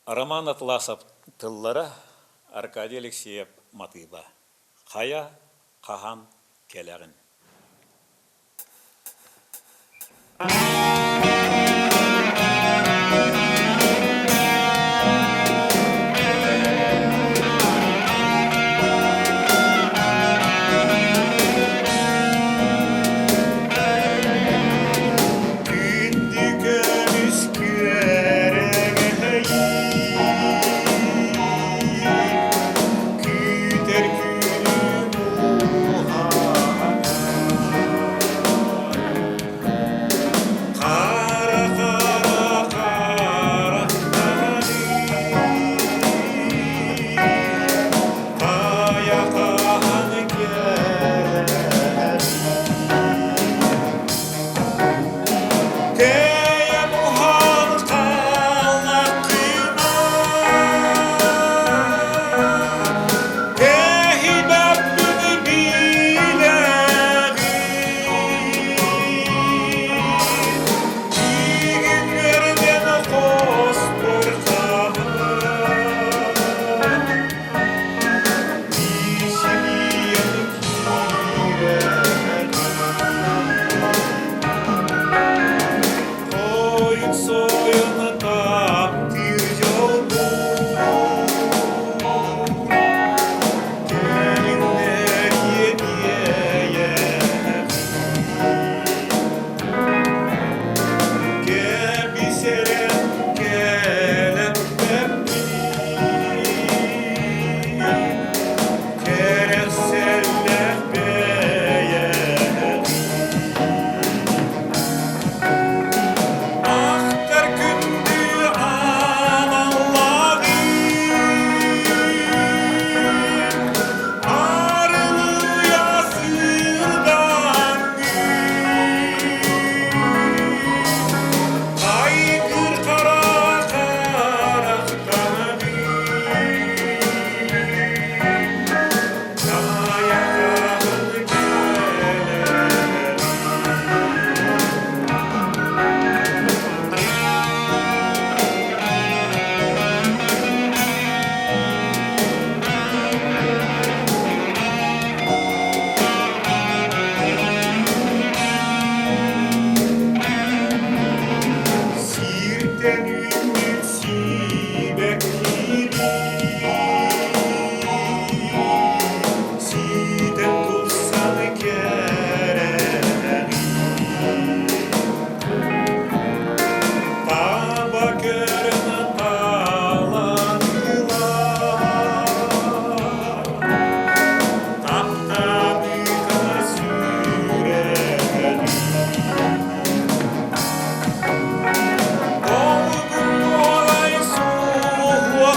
Роман Атласов тыллара Аркадий Алексеев матыыба Хайа хаһан кэлэҕин? Күндү көмүс күөрэгэйим, күүтэр күнүм уһаата. Хара хара харахтаным, хайа хаһан кэлэриий? Тэйэм уһаан хааллаххына, тэһийбэппин билэҕин. Миигин үөрдэн хоспор хаһан, миисимийэн киирэн. Тойук сойон таптыыр дьолбун кэлиннэр иэйэҕин кэбисэрэн кэлэппэппин кэрэхсэллээх бэйэҕин Ахтар күндү аналлааҕым, арылыйа сырдаҥҥын. Айгыр хара харахтаныҥ, Дайаҕын кэлэҕин. Сиртэн үүммүт сиибэккири сиитэн тупсан кэрэҕин Таба көрөн таалан ылар таптаныыта сүрэҕин Долгун туолай суһуохтааҕын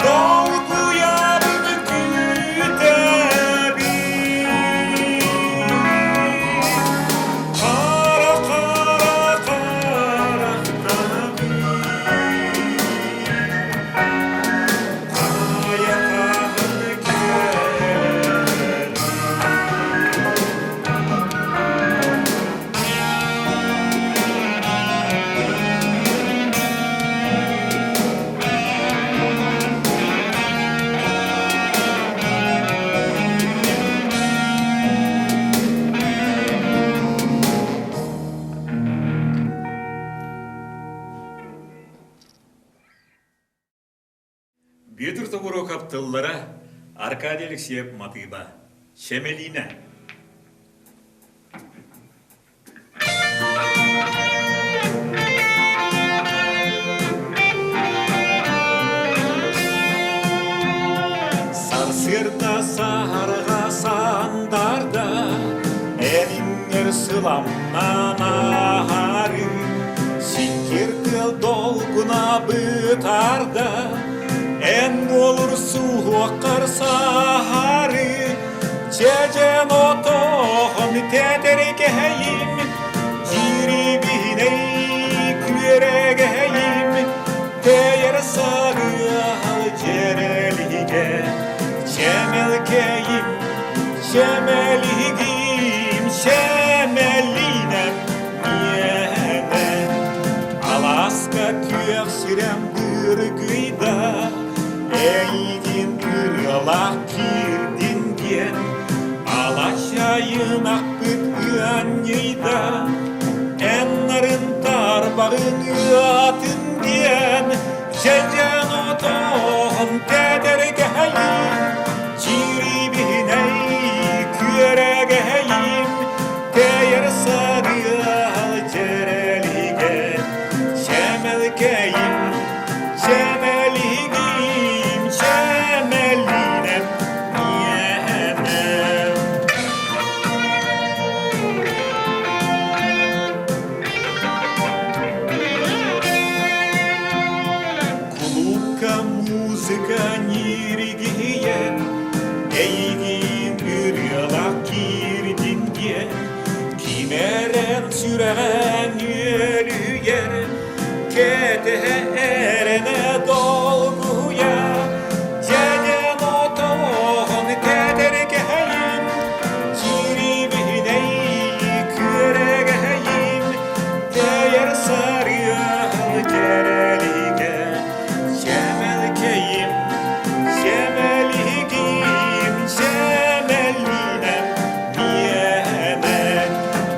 Долгуйабын күүтэбин Хара хара харахтаабын Хайа хаһан кэлэр. Бүөтүр Тобуруокап тыллара Аркадий Алексеев матыыба Чэмэлиинэ Сарсыарда саһарҕа сандарда Эриҥҥэр сыламнан аһары Сиккир тыал долгуна бытаарда Эн буолур суһуоххар саһары Дьэдьэн отоһон тэтэрикэһэйим Дьирибинэй күөрэгэйим Тэйэр сарыал дьэрэлигэ Чэмэлкэйим, чэмэлигим, чэмэлинэм миэнэ. Сүрэх сирэм дыргыйда, Эйигин ырыалаах киирдин диэн, Алачайын ахпыт ыанньыйда, Эн нарын тарбаҕын ыатын диэн, Дьэдьэн отоһун тэтэргэһэйим, Чирибинэй күөрэгэһэйим, Тэйэр сарыал дьэрэлигэ, Чэмэлкэйим, чэмэлигим, чэмэлинэм, миэнэм. Кулуупка музыка ньиргийэн, эйигин ырыалаах киирдин диэн, кимэрэн сүрэҕэ нүөлүйэр, кэтэһэ эрэнэ долгуйа, дьэдьэн отоһун кэтэргэһэйин, кирибинэй күөрэгэһэйин, тэйэр сарыал кэрэлигэ, Чэмэлкэйим, чэмэлигим, чэмэлинэм миэнэ.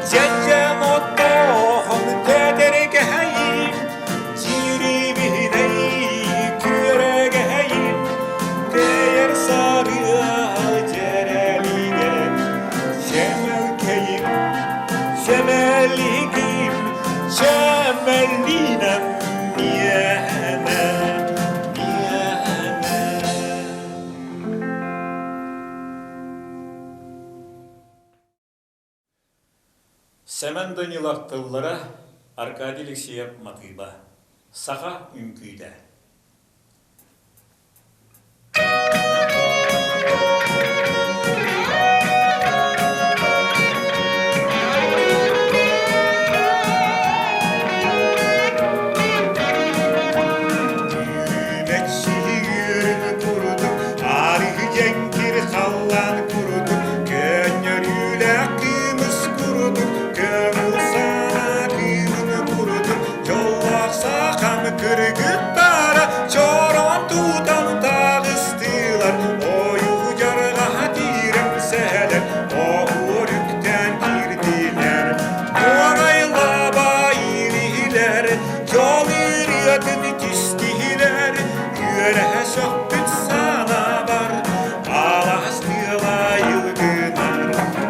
Дьэдьэн оттоһон тэтэргэһэйим, Чирибинэй күөрэгэһэйим, Тэйэр сарыал дьэрэлигэ, Чэмэлкэйим, чэмэлигим, чэмэлинэм миэнэ, миэнэ. Сэмэн Данилов тыллара Аркадий Алексеев матыыба. Саха үҥкүүтэ. Түүнэччиһигирин курдук, арыы дьэҥкир халлаан курдук, көнньөрүүлээх кыымыс курдук, көҥүл санаа кыымын курдук, дьоллоох сахам кыргыттара чороон тутан таҕыстылар, ойуу дьарҕаһа тиирэм сэһэлэр, оһуор үктээн киирдилэр. Муорайлаба иилиһилэр, дьол ырыатын түстүлэр, үөрэһэ сөхпүт санаабар, алаас тыала йылгынар,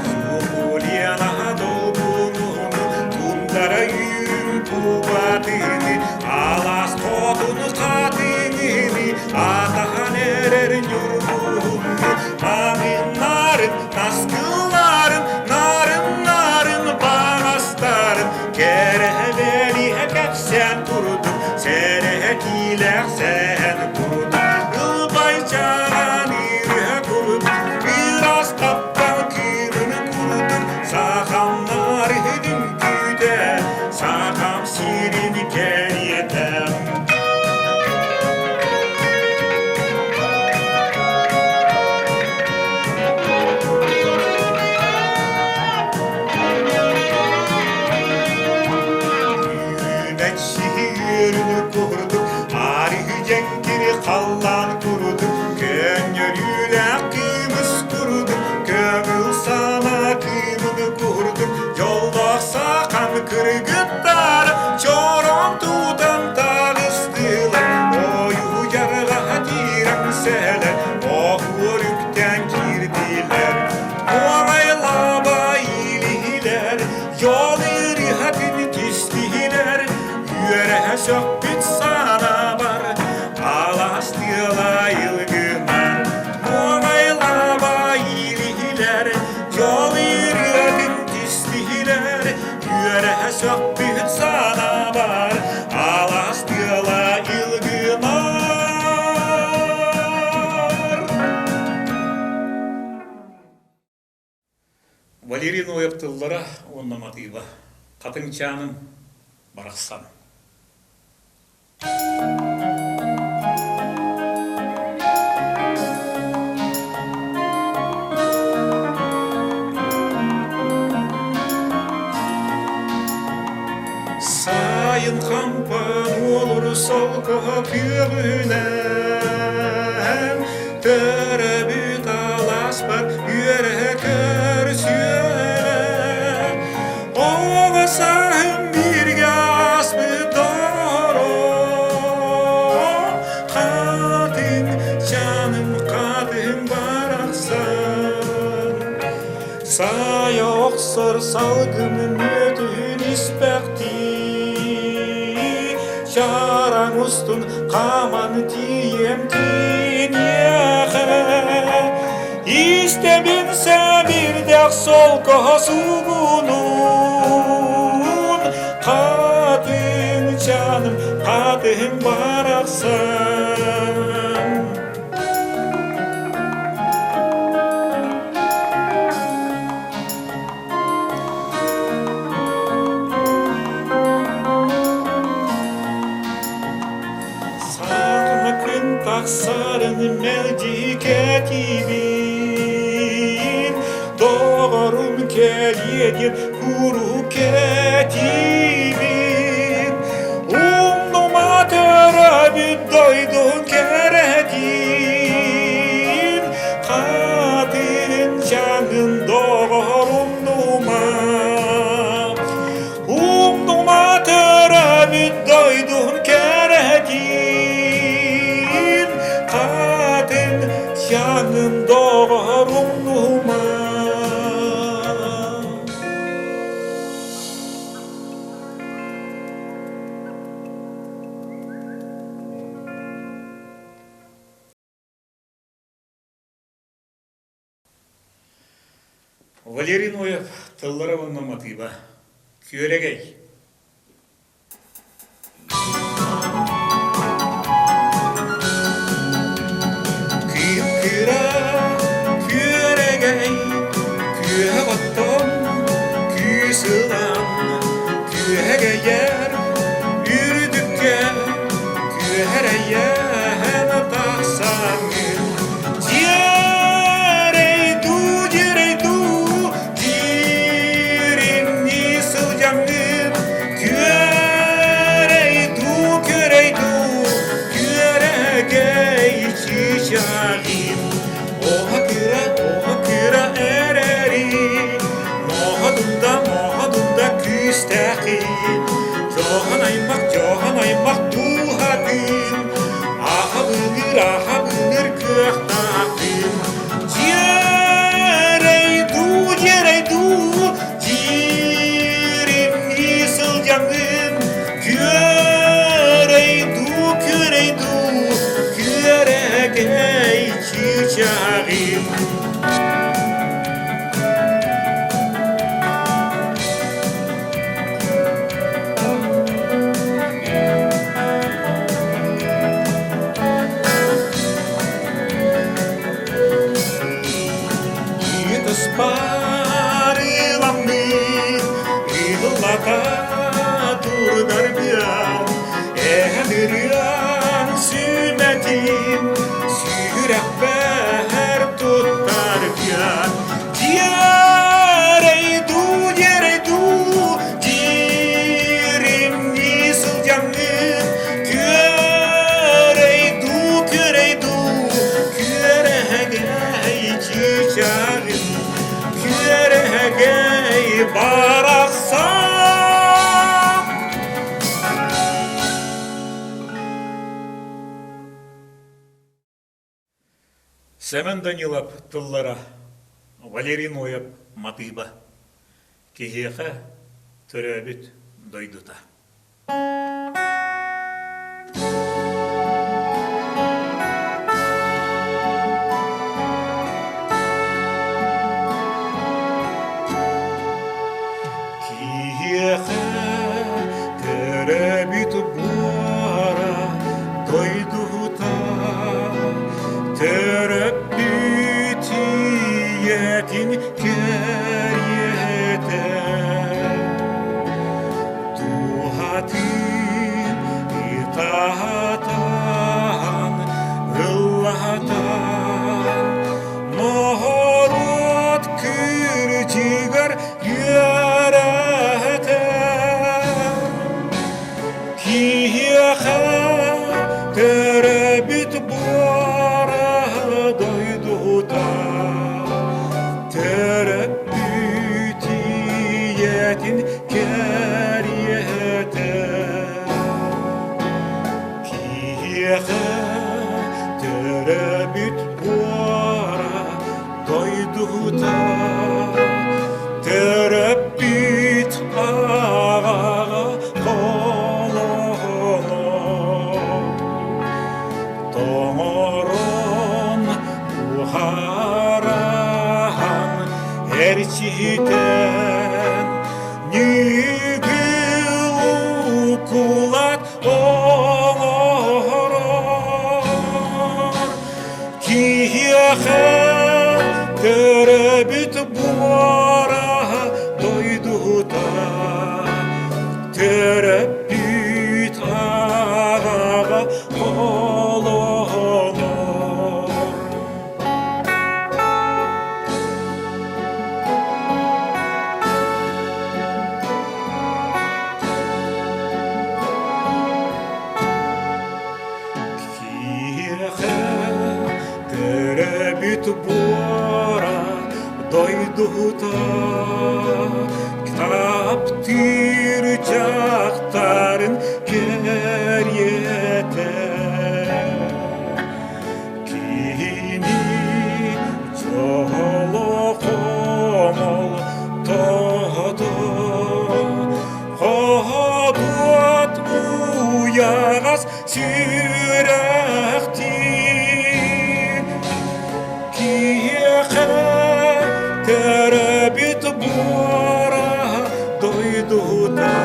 Суопулианаһа долгунуну, тундара үүрүн кубатыны, алаас хотун хатыҥыны, атахан эрэр ньургуһуну, Аминнарын, наскыларын, нарын-нарын баҕастарын, кэрэһэлэриһэ кэпсээн курдук, сэрэһэ киилээх сэһэн курдук, ылбайчаан ырыа курдук, ыраас таптал кыымын курдук, сахамнар үҥкүүтэ, сахам сирин кэриэтэ. Үүнэччиһиэрин курдук, арыы дьэҥкири халлаан курдук, көнньөрүүлээх кыымыс курдук, көҥүл сана кыымын курдук, дьоллоох сахан кыргыттар чороон тутан таҕыстылар, ойуу дьарҕаһа тиирэн сэлэр, оһуор үктээн киирдилэр. Муорайлаба илиһилэр, дьол ырыһатын түстүлэр, үөрэһэ сөхпүт санаабар, алаас тыала айылгынар. Муорайлаба илиһилэр, дьол ырыатын түстүлэр, үөрэһэ сөхпүт санаабар, алаас тыала илгынар. Валерий Ноев тыллара уонна матыыба Хатыҥчааным барахсан. Сайын хампан уолур солкоһо күөҕүнэн Төрөбүт алааспар үөрэ көрсүөҕэ. Оҕо сааһым бииргэ ааспыт доҕорум, Хатыҥ чаным хатыҥ барахсан. Сайа охсор салгын мүөтүн испэхтии, Чараҥ устун хааман тиийэм киниэхэ. Истэбин сэбирдэх солко суугунуун, Хатыҥ чаным, хатыҥ барахсан. Саатыма күн тахсарын мэлдьи кэтиибин, Доҕорум кэлиэ диэн куруук кэтиибин. Умнума төрөөбүт дойдун кэрэтин, Хатырын чаҥын доҕор умнума. Умнума төрөөбүт дойдун кэрэтин, Хатын чаҥын доҕор умнума. Валерий Ноев тыллара уонна матыыба. Күөрэгэй. Кыып-кыра күөрэгэй, күөһэ оттон, күүс ылан, күөгэйэр үрдүккэ, күөрэйэн тахсаҥҥын. Дьиэрэй дуу, дьиэрэй дуу, дириҥнии сылдьаҥҥын, күөрэй дуу, күөрэй дуу, күөрэгэй чыычааҕым. Оҕо кыра, оҕо кыра эрэри, Моһо дунда, моһо дунда күүстээхи, Дьоһун аймах, дьоһун аймах дууһатын, Аха быҥыр, аха быҥыр кыахтаахын. Дьиэрэй дуу, дьиэрэй дуу, дириҥнии сылдьаҥҥын, Күөрэй дуу, күөрэй дуу, күөрэгэй чыычааҕым. Ыытыспарыламмыт ыыллата турдарбыан, эһэн ырыан сүмэтин сүрэхпэр туттарбыан. Дьиэрэй дуу, дьиэрэй дуу, диримнии сылдьаҥҥын, күөрэй дуу, күөрэй дуу, күөрэгэй чыычааҕым, күөрэгэй барахсан. Сэмэн Данилов тыллара, Валерий Ноев матыыба. Киһиэхэ төрөөбүт дойдута. Киһиэхэ төрөөбүт буора дойдута төрөппүт ийэтин кэриэтэ Туһатын ытаһатан ыллаһатан норуот кырдьыгар үөрэтэн. Киһиэхэ төрөөбүт буора дойдута, төрөппүт ийэтин кэриэтэ. Киһиэхэ төрөөбүт буора дойдута, төрөппүт аҕаҕа холоно, тоҥорон уһараһан эрчитэн ньүгүл укулат оҥорор. Киһиэхэ төрөөбүт буора дойдута, төрөппүт аҕаҕа холонор. Киһиэхэ төрөөбүт буора дойдута таптыыр дьахтарын кэриэтэ киһини дьоло хомол тоһото Хоһотуот уйаҕас сүрэхтиир киһиэхэ төрөөбүт буора дойдута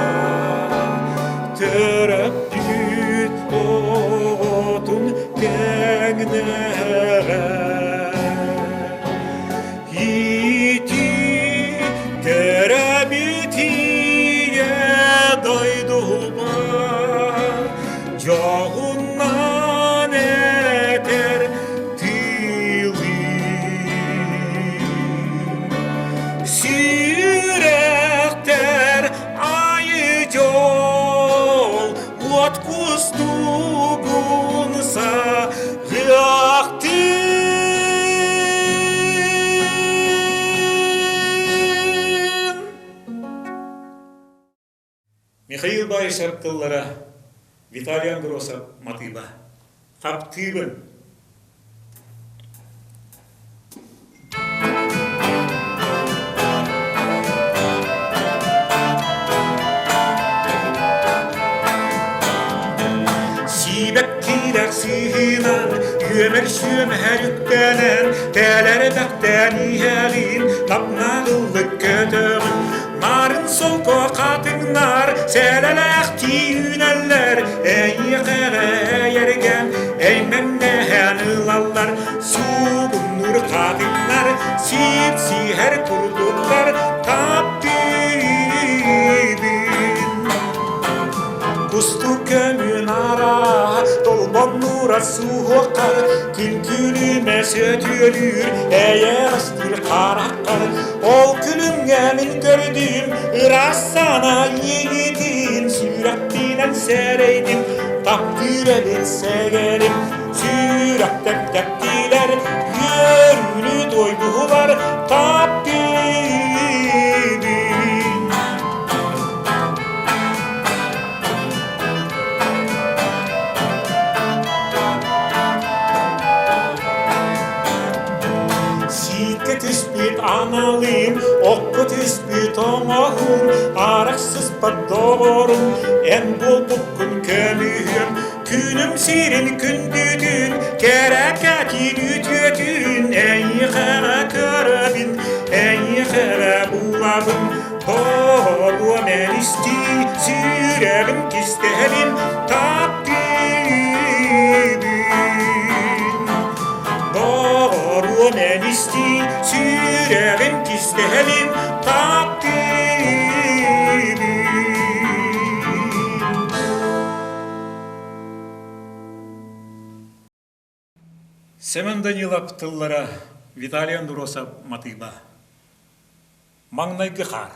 төрөппүт оҕотун тэҥнээҕэ Ити төрөөбүт ийэ дойдубар дьоһуннан этэр тыылыым. Сүрэхтэр айы дьол уот кустугун саҕыахтыы. Михаил Баишев тыллара, Виталий Андросов матыыба. Таптыыбын. Сиибэктиилэр сыыһынан, үөмэр сүөмэһэр үктэнэн, тээлэр эбэхтээн иһэҕин, тапнаҕыллык көтөҕүн. Нарын солко хатыҥнар, сэлэлээх түүнэллэр, эйиэхэ эйэргэн, эймэҥнэһэн ылаллар. Суугуннуур хатыҥнар, сип-сиһэр курдуктар, таптыыбын. Кустук көмүн араа, толбоннуура суһуоххар, күн күлүмэ сөтүөлүүр, эйэҕэстиир хараххар. Ол күлүмҥэ мин көрдүм, ыраас санаа иэйиитин, сүрэхпинэн сэрэйдим, таптыыр эбит сэгэрим. Сүрэхтэр тэптилэр, үөрүүнү туойдулар, таптыыбын. Сииккэ түспүт аналым, окко түспүт оҥоһум, арахсыспат доҕорум, эн буолбуккун көмүһүм, күнүм сирин күндүтүн, кэрэкэтин үтүөтүн, эйиэхэ эрэ көрөбүн, эйиэхэ эрэ булабын, Тоҕуом эн истиий, сүрэҕим кистэлин таптыыбын. Доҕоруом эн истиий, сүрэҕим кистэлин таптыыбын. Семен Данилов тыллара Виталий Андросов матыыба. Маҥнайгы хаар.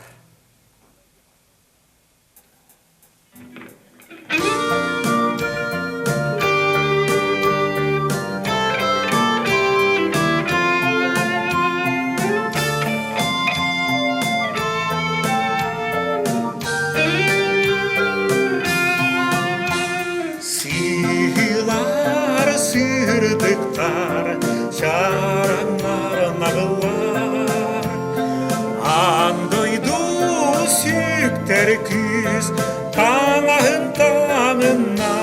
Сүктэр күүс таҥаһын таҥынна,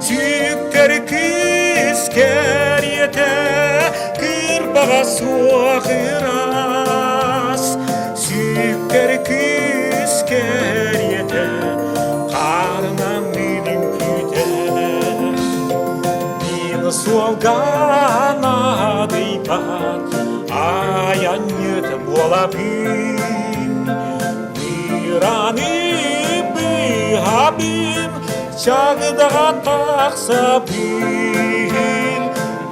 Сүктэр күүс кэриэтэ кырбаҕа суох ыраас, Сүктэр күүс кэриэтэ хаарынан миигин күүтэр. Мин суолга наадыйбат айанньыт буолабын, Быраны быһабын, чагдаҕа тахсабын,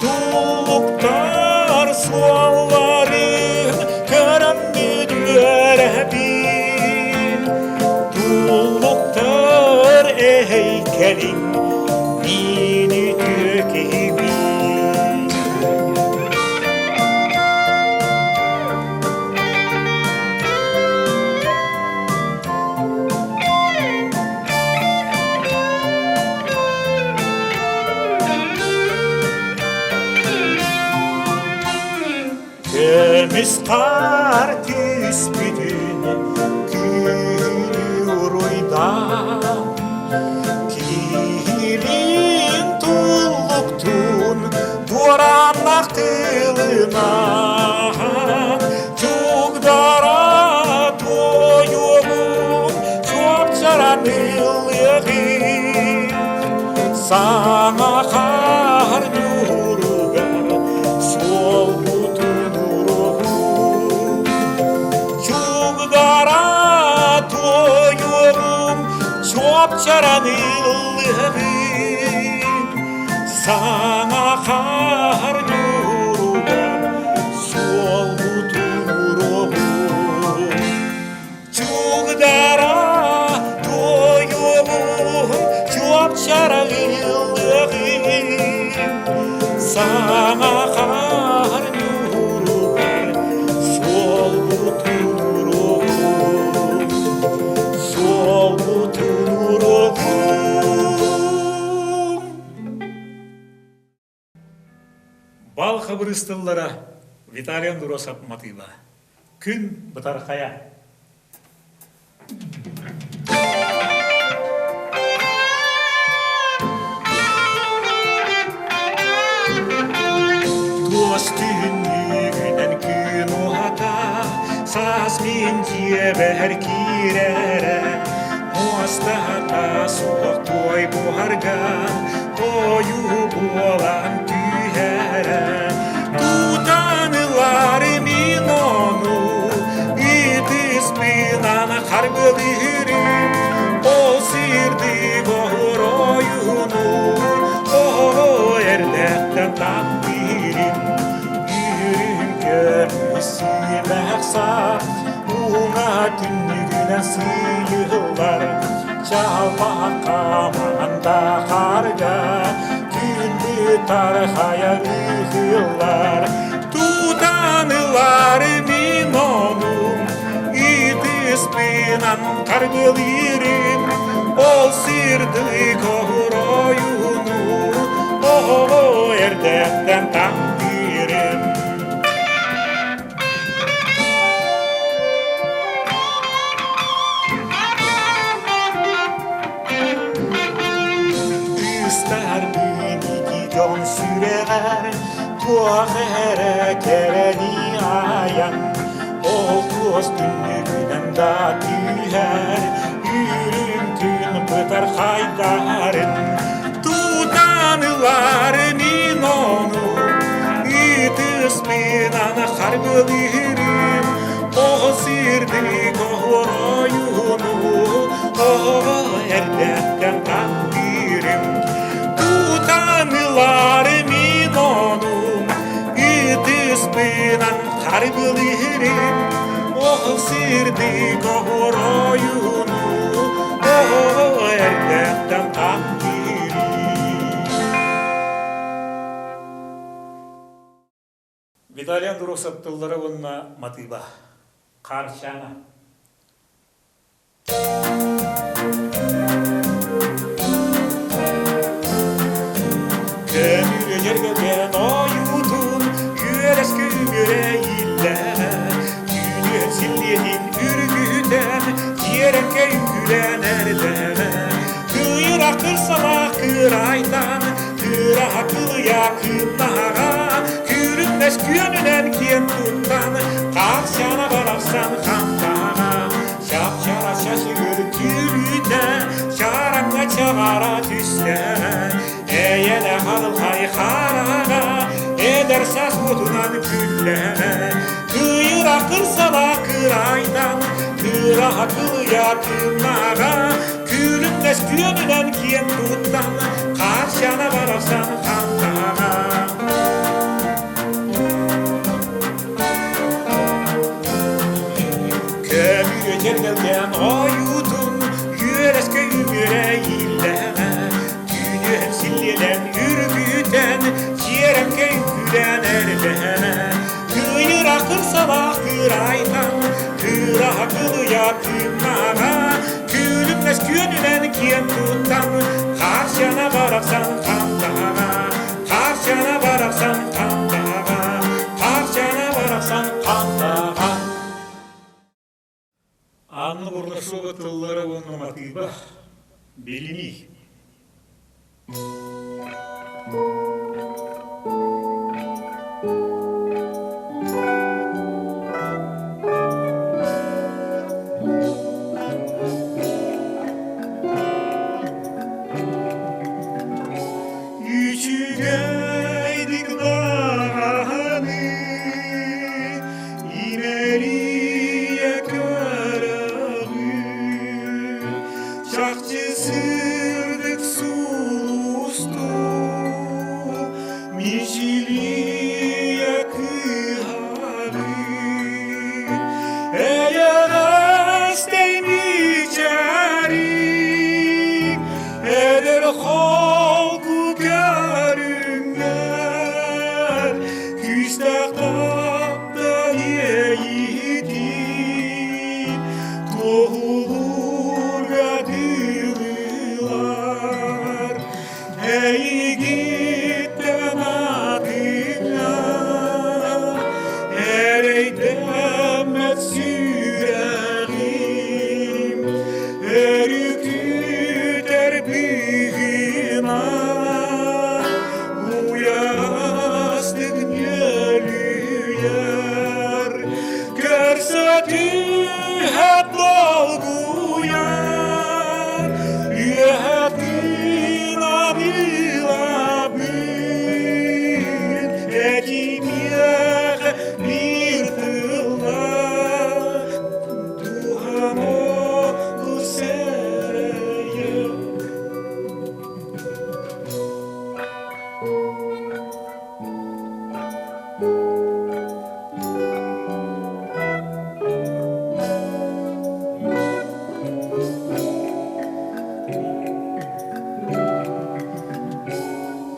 Туллуктар суолларын көрөн үөрэбин, Туллуктар эһэйкэлин мин үтүө киһибин. Көмүс хаар түспүтүн күнү уруйдаан, Киһилиин туллуктуун туорааннах тылынан, Чугдара туойуоҕун чуопчаран ыллыаҕын. Саҥа хаар ньууругар суолбутун уруһун. Чугдара туойуоҕум чуопчаран ыллыаҕын. Саҥа хаар ньууругар суолбутун уруһун. Чугдара туойуоҕум чуопчара ыллыаҕым. Саҥа хаар ньууругар суолбутун уруһун. Суолбутун уруһун. Бал хабырыыс тыллара Виталий Андросов матыыба. Күн бытархайа. Туос түүнүгүнэн күн уһата, саас мин дьиэбэр киирэрэ, муостата суох туой буһарга, Тойуу буолан түһэрэ, тутан ылар мин ону, ытыспынан харбылыырым, ол сирдик оһур ойууну, оҕо эрдэхтэн таптыырым, үрүҥ көмүс сиэмэх саа, уҥа түннүгүнэн сыыйыллар, Чалбахха маҥанда харга күндү тархайа ыһыллар. Тутан ылар мин ону, ытыспынан харгылыырым, ол сырдык оһур ойууну, оҕо эрдэхтэн таптыырым. Кыыстарбын ити дьон сүрэҕэр туох эрэ кэрэни айан, ол туос түннүгүнэн да түһэр, үрүҥ күн бытархайдарын тутан ылар мин ону, ытыспынан харбылыырым, ол сирдик оһуор ойууну, оҕо эрдэхтэн таптыырым. Тутан ылар мин ону, ытыспынан харбылыырым, ол сирдик оһуор ойууну, оҕо эрдэхтэн таптыырым. Виталий Андросов тыллара уонна матыыба. Хаарчаана. Көмүрүнэргэн ойуутун күөрэс күмүрэ ииллэ, Түүнүөн силлиэтин үргүтэн, эрдэҕэ Кыыра кырсалаах кыырайтан Кыыраһа кылыйа кыымнаһаҕа Күүрүннэс күөнүнэн киэн туттан Хаарсана барахсан хантаҕа Чап-чара чачыгыр түүрүүтэ Чараҥҥа чаҕара түстэ Эйэлэ халхай хараҕа Эдэр саас уотунан күллэ Кыыра кырсала кырайдан Кыраһа кылыйа тыыннаҕа Күлүмнэс күөнүнэн киэн туттан Хаарчана барахсан хантаҕа Көмүө дьэргэлгэн ойуутун Үөрэскэ үмүөрэ ииллэҕэ Түүнүөн силлиэлэн үргүтэн Чиэрэҥкэ үҥкүүлээн эрдэҕэ Кыйыра кырсалаах кыырайтан Кыыраһа кылыйа тыыннаҕа Күлүмнэс күөнүнэн киэн туттан Хаарчана барахсан хантаҕа Хаарчана барахсан хантаҕа Хаарчана барахсан хантаҕа Анна Бурнашова тыллара уонна матыыба Билинии Үчүгэйдик даҕаны имэрийэ көрөҕүн чахчы сырдык сулустуу мичилийэ кыһаҕын эйэҕэстэй мичээрик эдэр холку көрүҥҥэр күүстээх таптал иэйиитин туоһулуурга дылылар эйигиттэн атыҥҥа эрэйдэммэт сүрэҕим өрүкүтэр быһыына уйаҕастык нүөлүйэр көрсө түһэ долгуйар үөһэ тыынабылабын этимиэхэ биир тыллаах дууһам олус эрэйэр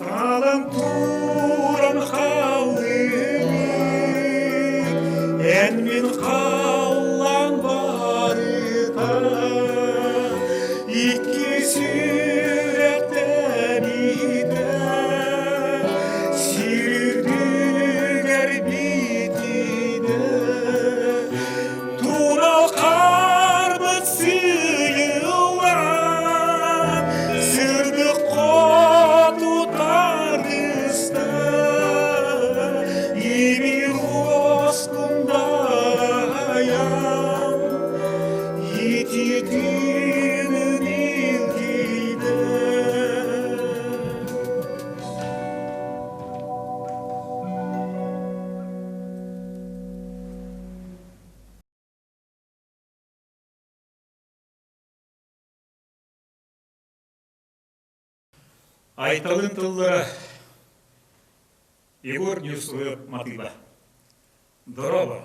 Талан туран хааллыбыт, эн мин халлаан барыта икки сүрэхтэниитэ сир үрдүгэр битинэ Тунал харбыт сыйыллан, сырдык хоту тардыста, ибир оскундайан, ититинин илгийдэ. Айталын тыллара Егор Нюслы матыыба. Дороба.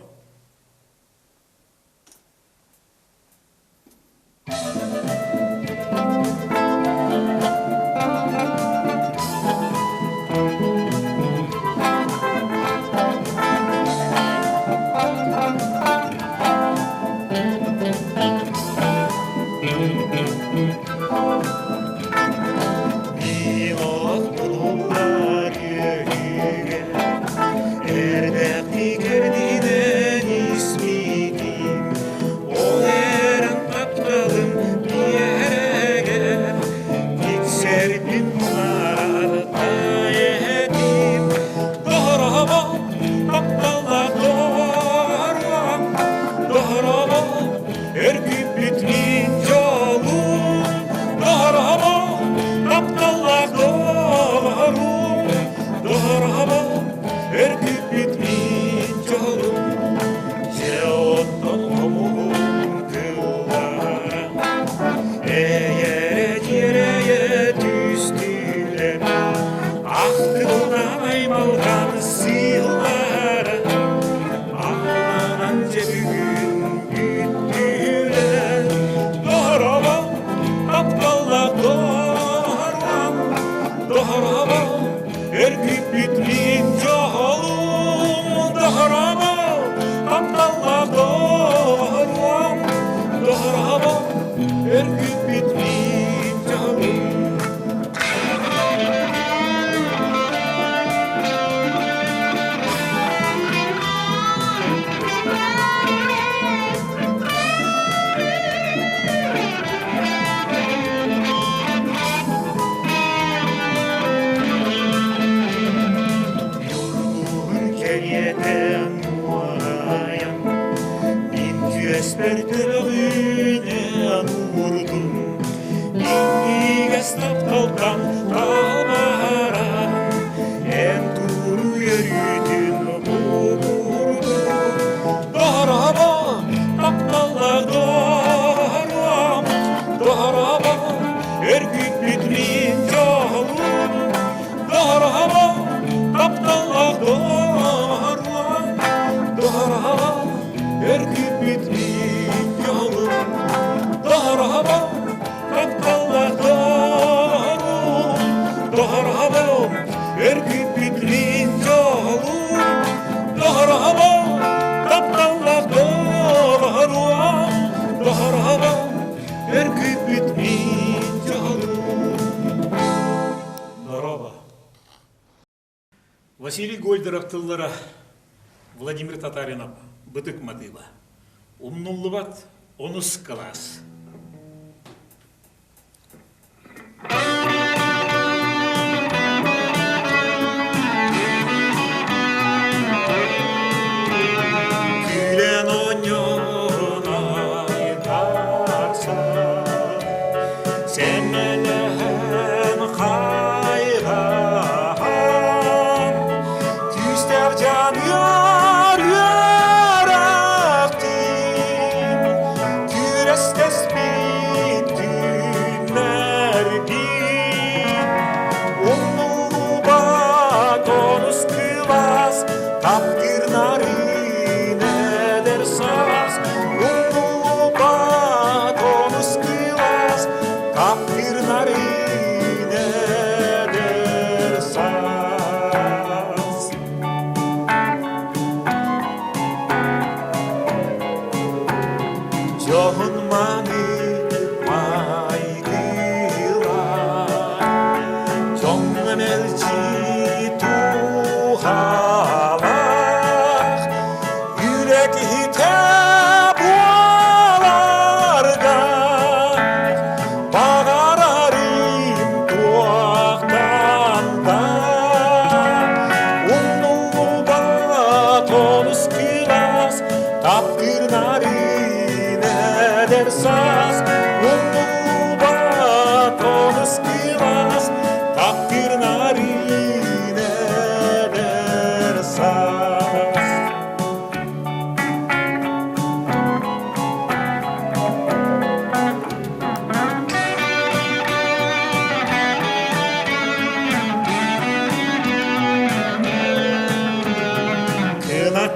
Мин булуллар үөһүгэр Эрдэхти кэрдинэн испитим Ол эрэн тапталым биэрэ. тапталтан талбаран, Эн туру өрүүтүн бу курдук. Дорообо, тапталлаах доруом, дорообо, өргүппүт мин дьолум. Дорообо, тапталлаах доруом, дорообо, өргүппүт мин дьолум. Дорообо, тапталлаах доруом, дорообо, өргүппүт мин дьолум. Дорообо, тапталлаах доруом, дорообо, өргүппүт мин дьолум. Дорообо. Василий Гольдеров тыллара Владимир Татаринов бытык матыыба. Умнуллубат онус кылаас. Күлэн оонньоон айтарсан, Сэмэлэһэн хайҕаһан, Күүстээх дьаныар үөрэхтин, Күрэстэспит күннэрбит, Умнуллубат онус кылаас, Таптыыр нарын эдэр саас. Умнуллубат онус кылаас, Таптыыр нарын эдэр саас. Дьоһун маны майгылар, Дьоҥҥо мэлдьи туһалаах, Үлэ киһитэ буоларга Баҕарарым туохтан да Умнуллубат олус кылаас Таптыыр нарын эдэр саас Умнуллубат олус кылаас Таптыыр нарын эдэр саас.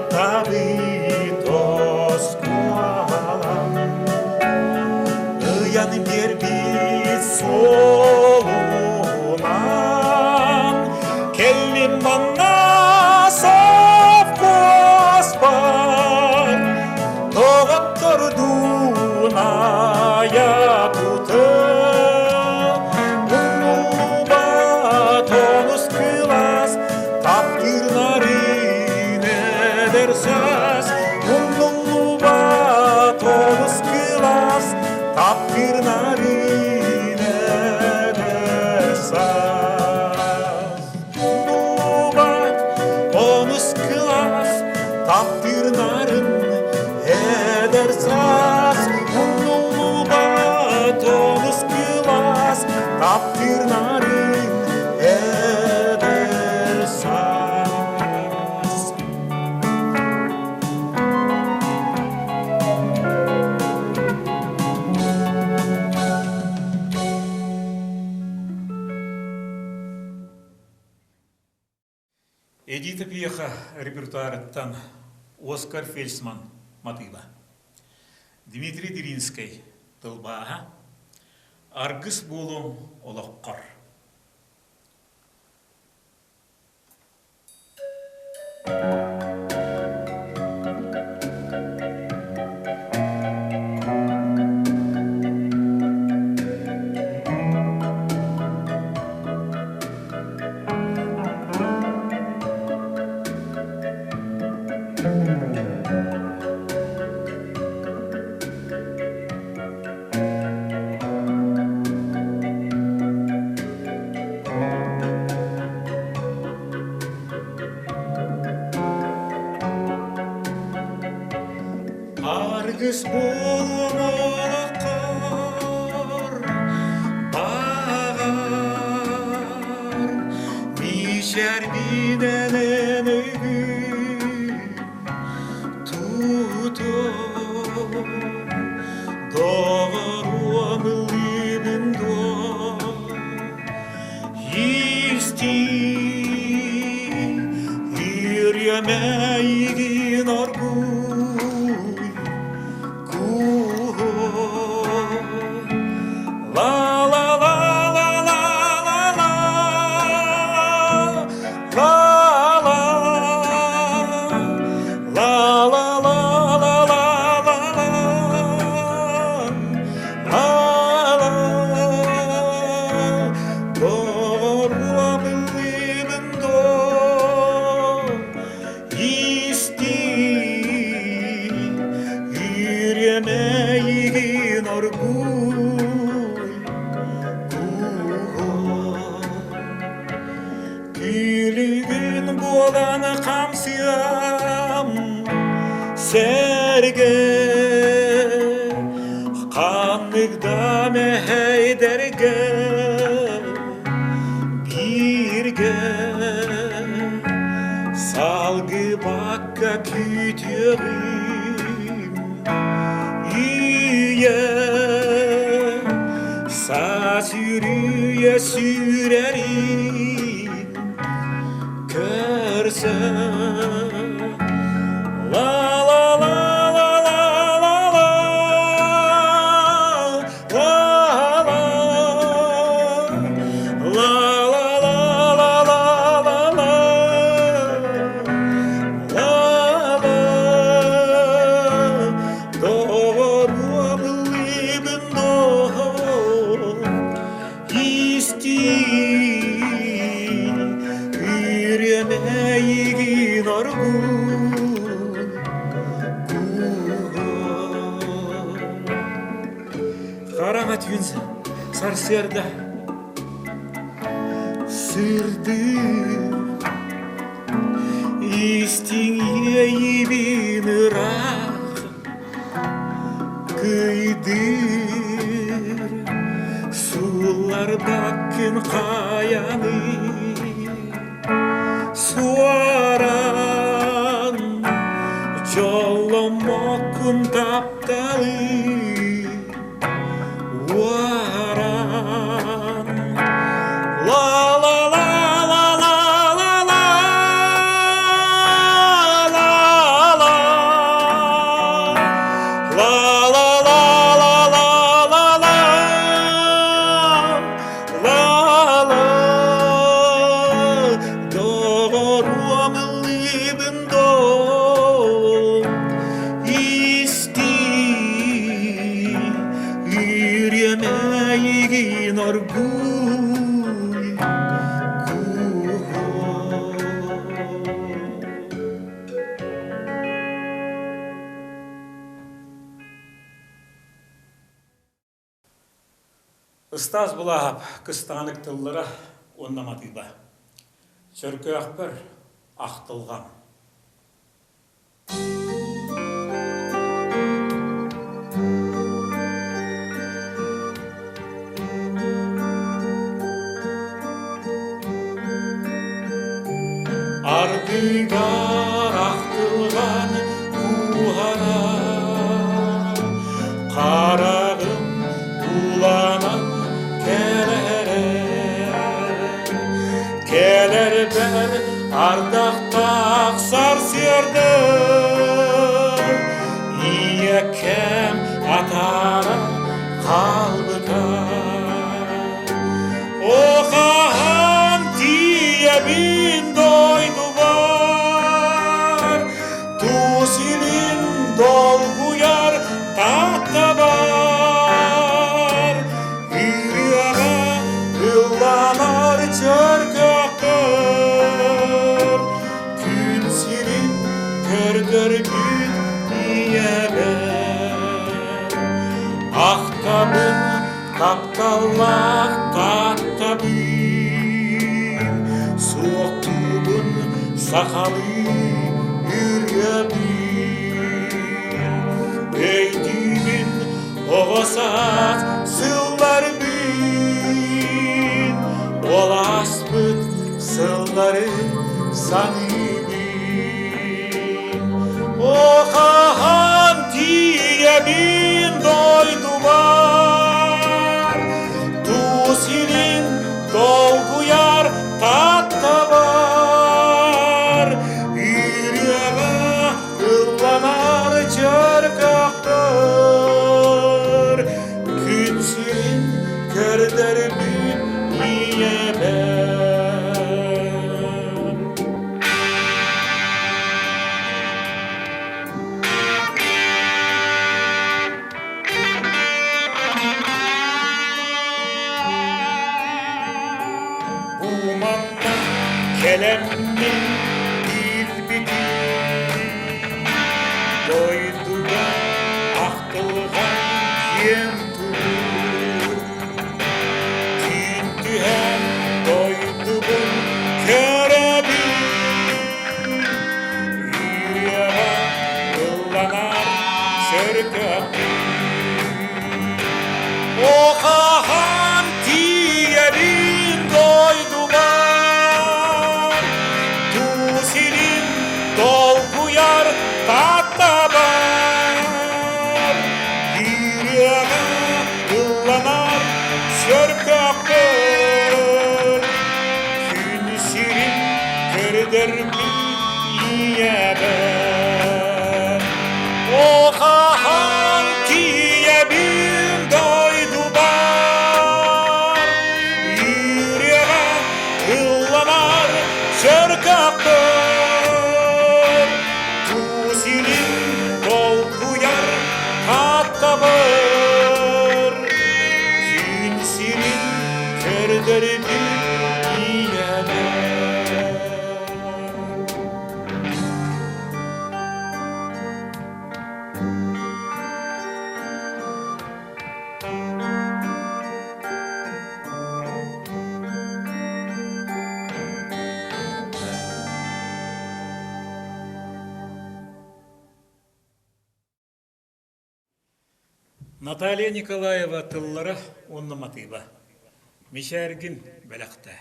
Кынаттабыт оскуолам Ыйан биэрбит суолунан Кэллим манна совхозпар Доҕоттордуун айа тутан Умнуллубат онус кылаас Таптыыр нарын эдэр саас Умнуллубат олус кылаас Таптыыр нарын эдэр саас Умнуллубат онус кылаас Таптыыр нарын эдэр саас Умнуллубат олус кылаас Таптыыр нарын эдэр саас. Эдита Пьеха репертуарыттан Оскар Фельсман матыыба. Дмитрий Диринскэй тылбааһа Аргыс буолуом олоххор. Аргыс буолуом олоххор баҕарарым. Илиинэнэн өйгүн тутуом, доҕоруом ыллыыбын дуо? Истиий, үөрүөмэйигин оргууй, La la la la la la la la la la la la la la la la Доҕоруом доо Истиий, үөрэмэйигин оргууй кууһуо. Күлүгүн буолан хамсыам сэргэ ханнык да мэһэйдэргэ бииргэ Салгыбакка күүтүөҕүм үйэ саас үрүйэ сүүрэрин көрсөн ла ла ла ла ла ла ла ла ла ла ла ла ла ла ла ла ла Доҕоруом ыллыыбын истиий үөрэмэйигин оргууй Хараҥа түүн сарсыарда сырдыыр истиҥ иэйиибин ыраах кыйдыыр суулларбаккын хайаный Суоран дьолломмоккун тапталы уоран ла ла ла ла ла ла ла ла ла ла ла ла ла ла ла ла Ла-ла, доҕоруом ыллыыбын доо, истиий, үөрүөмэйигин оргууй кууһуо. Ыстаас Былааһап кыстаанык тыллара уонна матыыба. Чөркөөхпөр ахтылҕан. Ардыгар ахтылҕан кууһара, хараҕым ууланан кэлэрэ. Кэлэрбэр ардахтаах сарсыарда ийэкэм атаара хаалбыта. Охаһан тиийэбин дойдубар, тус илин долгуйар тааттабар, ырыаҕа ылланар чөркөөхтөр, күн сирин көрдөрбүт ийэбэр. Ахтабын Тапталлаах тааттабын, суохтуубун сахалыы ырыабын. Өйдүүбүн оҕо саас сылларбын, ол ааспыт сыллары саныыбын. О, хаһан тиийэбин дойдубар, тус илин долгуйар таттабар, ырыаҕа ылланар чөркөхтөр, күн сирин көрдөрбүт ийэбэр. Бу манна кэлэммин билбитим, дойдуга ахтылҕан киэн турук. Түүн түһэн дойдубун көрөбүн, Ырыаҕа ылланар сөркөппүн. О, хаһан тиийэбин дойдубар, тус илин долгуйар таттабар, ырыаҕа ылланар сөркөппүн. Күн сирин көрдөрбүт ийэбэр. О, хаһан тиийэбин дойдубар, ырыаҕа ылланар сөркөппөр, тус илин долгуйар таптабыр, күн сирин көрдөрбүт ийэбэр. Наталья Николаева тыллара уонна матыыба. Мичээргин бэлэхтээ.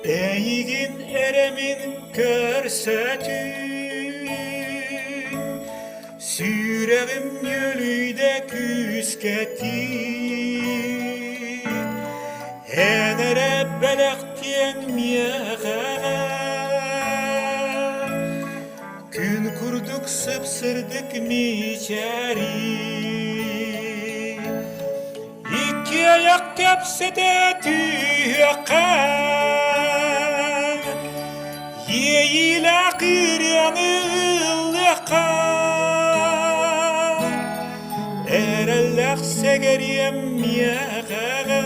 Эйигин эрэмин көрсөтүм, сүрэҕим ньүөлүйдэ күүскэтин. Эн эрэ бэлэхтиэҥ миэхэ Күн курдук сып-сырдык мичээрий, Икки айах кэпсэтэ түһүөххэ, Иэйиилээх ырыаны ыллыахха, Эрэллээх сэгэриэм миэхэҕэ.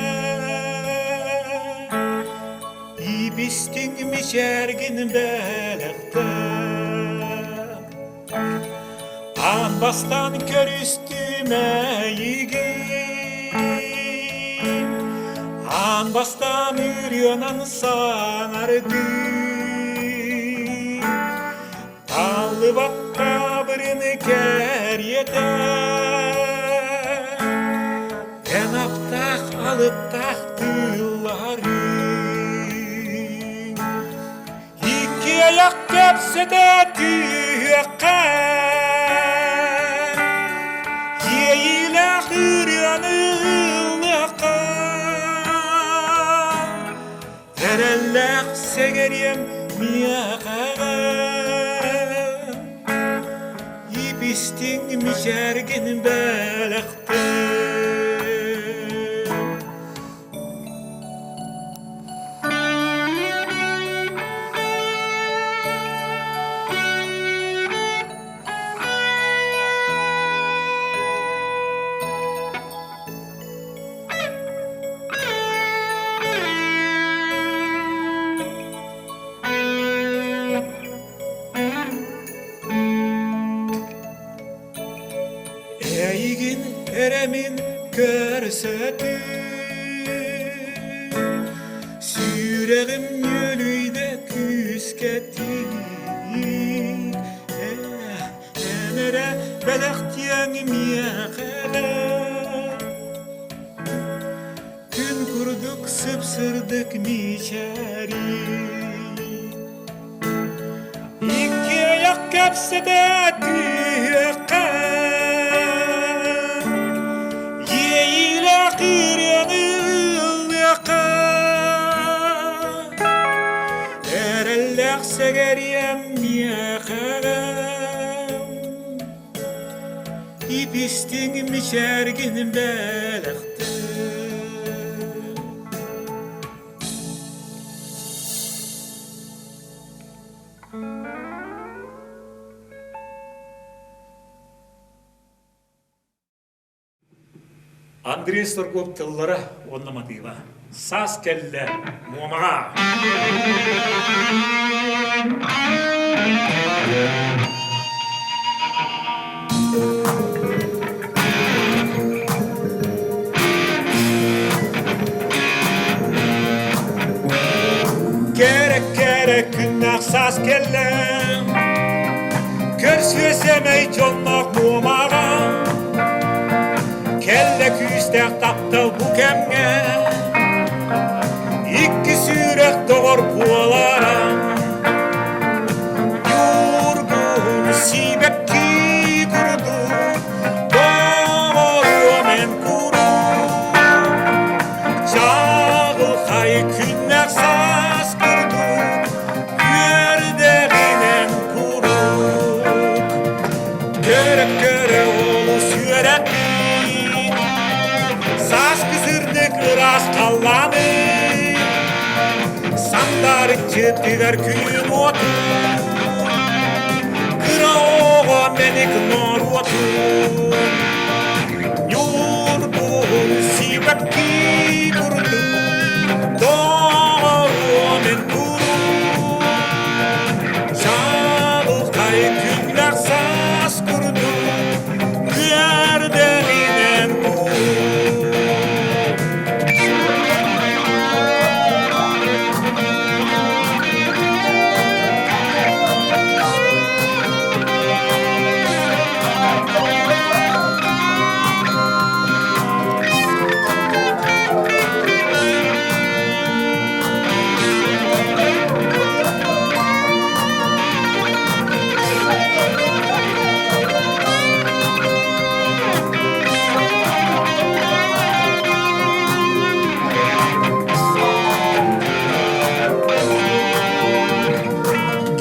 Ибистиҥ мичээргин бэлэхтээ, Аан бастаан көрүстүм эйигин, Аан бастаан ырыанан саҥардым, Тааллыбат таабырыны кэриэтэ, Эн аптаах алыптаах тылларыҥ Икки айах кэпсэтэ түһүөххэ, Иэйиилээх ырыаны ыллыахха, Эрэллээх сэгэриэм миэхэҕэ, Ибистиҥ мичээргин бэлэхтээ. эрэ мин көрсөтүм Сүрэҕим ньүөлүйдэ күүскэтик Эн эрэ бэлэхтиэҥ миэхэ Күн курдук сып-сырдык мичээрий Иккиэйэх кэпсэтэ түһүөххэ Иэйиилээх ырыаны ыллыахха Эрэллээх сэгэриэм миэхэ Ипистиҥ мичээргин бэлэхтээ Андрей Соргов тыллара уонна матыыба. Саас кэллэ Муомаҕа! Кэрэ кэрэ күннээх саас кэллэ Көрсүө сэмэй дьонноох Муомаҕа Кэллэ күүстээх таптал бу кэмҥэ Икки сүрэх доҕор буолара Ньургун сибэкки курдук Доҕоруом эн куруук Чаҕылхай күннээх саас курдук Үөрдэҕинэн куруук Көрө-көрө олус үөрэппит Сааскы сырдык ыраас халлааны Сандаарыччы тыгар күн уотун Кыра оҕо мэник норуотун Ньургуһун сибэкки курдук Доҕоруом эн куруук Чаҕылхай күннээх саас курдук Үөрдэринэн куруук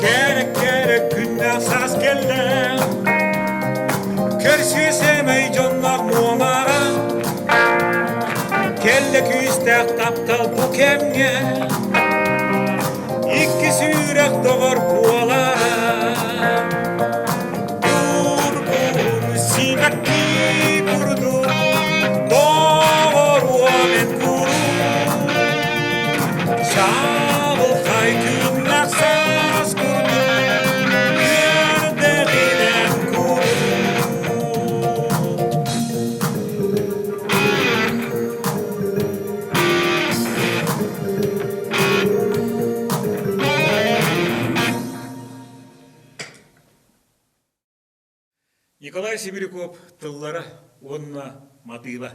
Кэрэ кэрэ күннээх саас кэллэ Көрсүө сэмэй дьонноох муомара Кэллэ күүстээх таптал бу кэмҥэ Икки сүрэх доҕор буолара Ньургун сибэкки курдук Доҕоруом эн куруук Чаҕылхай күннээх саас курдук Үөрдэҕинэн куруук Николай Сибиряков тыллара уонна матыыба.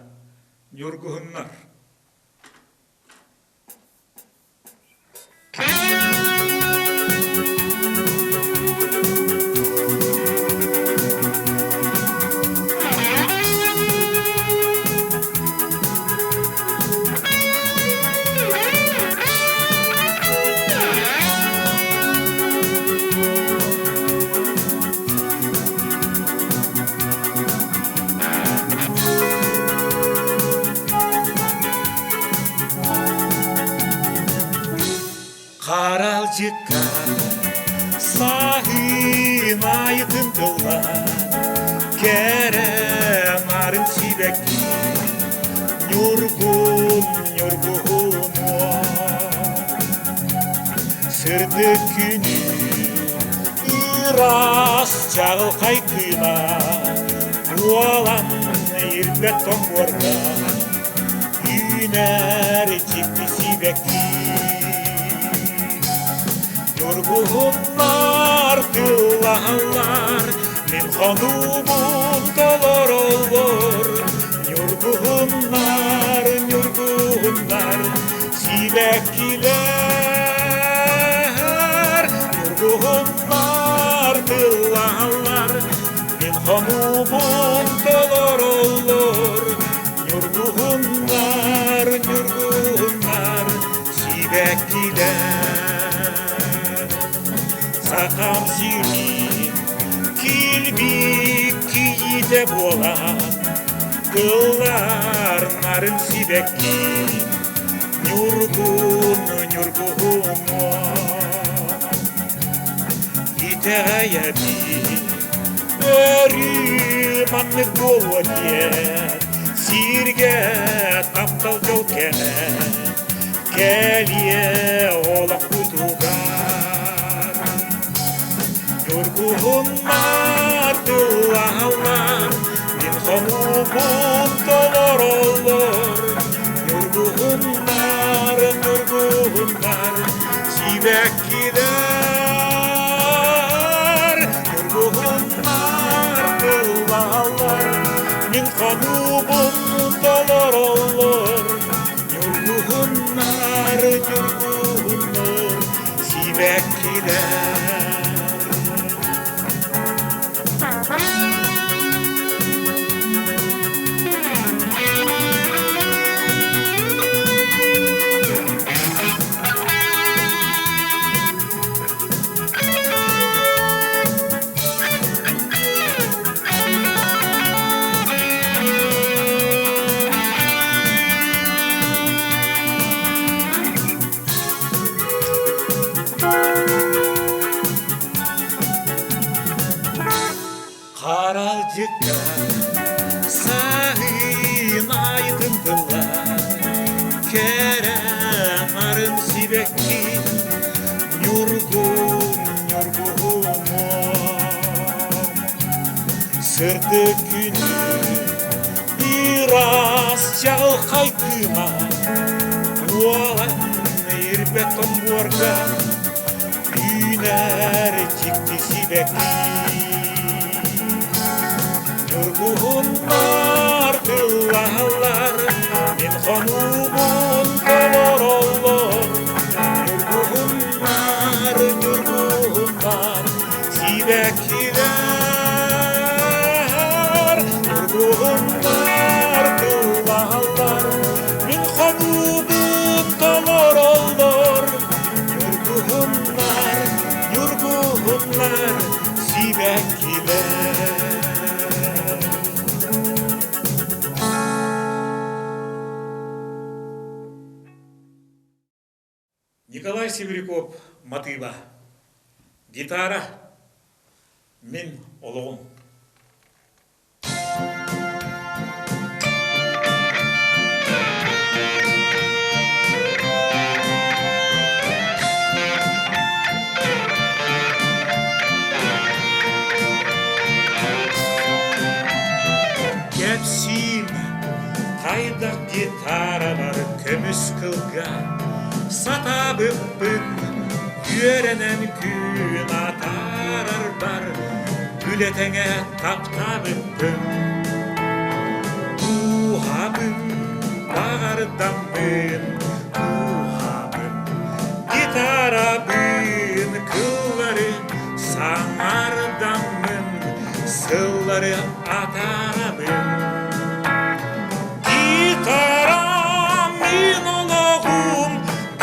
Ньургуһуннар. Харалдьыкка саһыын айытын тыллар Кэрэ нарын сибэкки Ньургун ньургуһунуо Сырдык күнү ыраас чаҕылхай кыыма Уолан ирбэт тоҥуорга үүнэр дьикти сибэкки. Ньургуһуннар тыллаһаллар, мин хонуубун толороллор. Ньургуһуннар, ньургуһуннар, сибэккилэр. Ньургуһуннар тыллаһаллар, мин хонуубун толороллор. Ньургуһуннар, ньургуһуннар, сибэккилэр. Сахам сирин килбик кийиитэ буолан, тыллар нарын сибэкки, ньургун ньургуһуммут. Итэҕэйэбин, өрүү маннык буолуо диэн, сиргэ таптал дьол кэмэ кэлиэ олохпутугар. Ньургуһуннар тыллаһаллар, мин хонуубун толороллор. Ньургуһуннар, ньургуһуннар, сибэккилэр. Ньургуһуннар тыллаһаллар, мин хонуубун толороллор. Ньургуһуннар, ньургуһуннар, сибэккилэр. Харалдьыкка саһыын айытын тыллар, кэрэ нарын сибэкки ньургун ньургуһумуом. Сырдык күнү ыраас чаҕылхай кыыма уолан ирбэт тоҥуорга үүнэр дьикти сибэкки. Ньургуһуннар тыллаһаллар, мин хонуубун толороллор. Ньургуһуннар, ньургуһуннар, сибэккилэр. Ньургуһуннар тыллаһаллар, мин хонуубун толороллор. Ньургуһуннар, ньургуһуннар, сибэккилэр. Николай Сибиряков матыыба. Гитара. Мин олоҕум. Кэпсиим, хайдах гитарабар көмүс кылга сатаабыппын үөрэнэн күн атаарарбар үлэ тэҥэ таптаабыппын. Дууһабын баҕардаммын, дууһабын, гитарабын кыллары саҥардаммын, сыллары атаарабын. Гитарам мин олоҕум,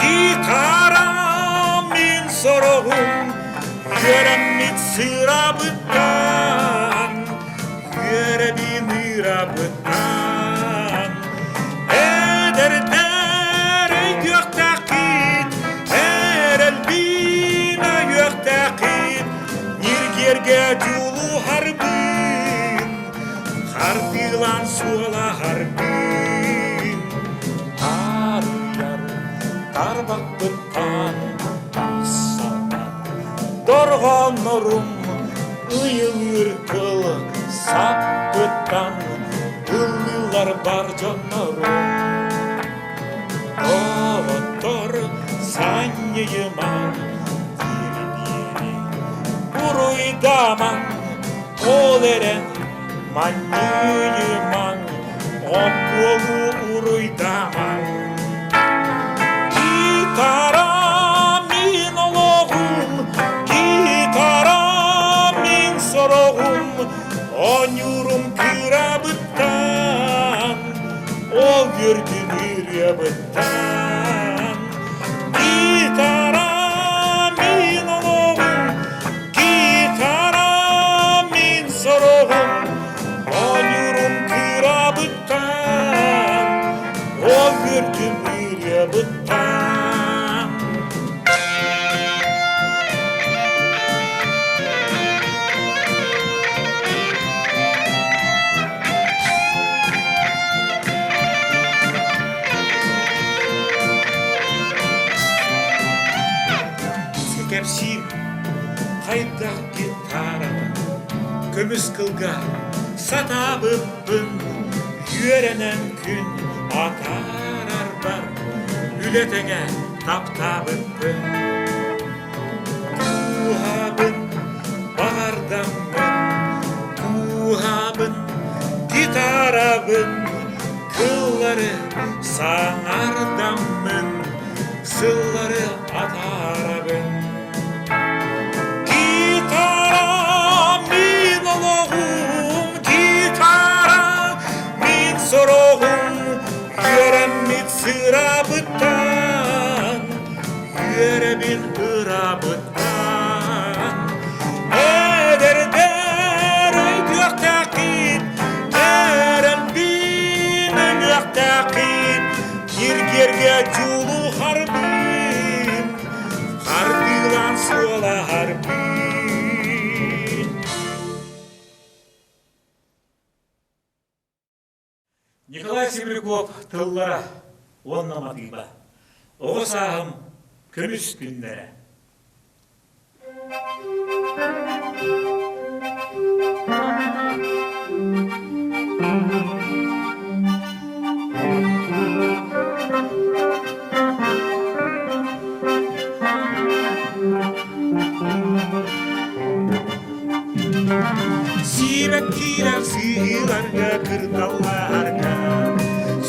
гитарам мин сороҕум, үөрэммит сырабыттан, үөрэбин ырабыттан. Эдэрдэр өйдүөхтээххит, эрэлбин өйүөхтээххит, ньиргиэргэ дьулуһарбын, хардыылаан суолаһарбын. Таарыйар тарбахпыттан тахсаллар дорҕооннорум ыйылыыр кыл саппыттан ыллыыр. Ахтар бар дьоннорум, доҕоттор санньыйымаҥ, диэри буруйдамаҥ, ол эрэн манньыйымаҥ, оппуолу уруйдамаҥ. Гитара мин олоҕум, гитара мин сороҕум, Оонньуурум кырабыттан, ол үөрдүм ырыабыттан. Гитара мин олоҕум, гитара мин сороҕум, оонньуурум кырабыттан, ол үөрдүм ырыабыттан. Кэпсиим хайдах гитарабын көмүс кылга сатаабыппын үөрэнэн күн атаарарбар үлэ тэҥэ таптаабыппын Кууһабын, баҕардаммын, кууһабын, гитарабын, кыллары саҥардаммын, сыллары атаарабын. Гитара мин олоҕум, гитара мин сороҕум, үөрэммит сырабыттан үөрэбин ырабыттан эдэрдэр өйдүөхтээххит эрэлбин өйүөхтээххит киргиэргэ дьулуһарбын хардыылаан суолаһарбын. Николай Сибиряков тыллара уонна матыыба. Оҕо сааһым көмүс күннэрэ. Сирэк-киирэх сыһыыларга кырдалларга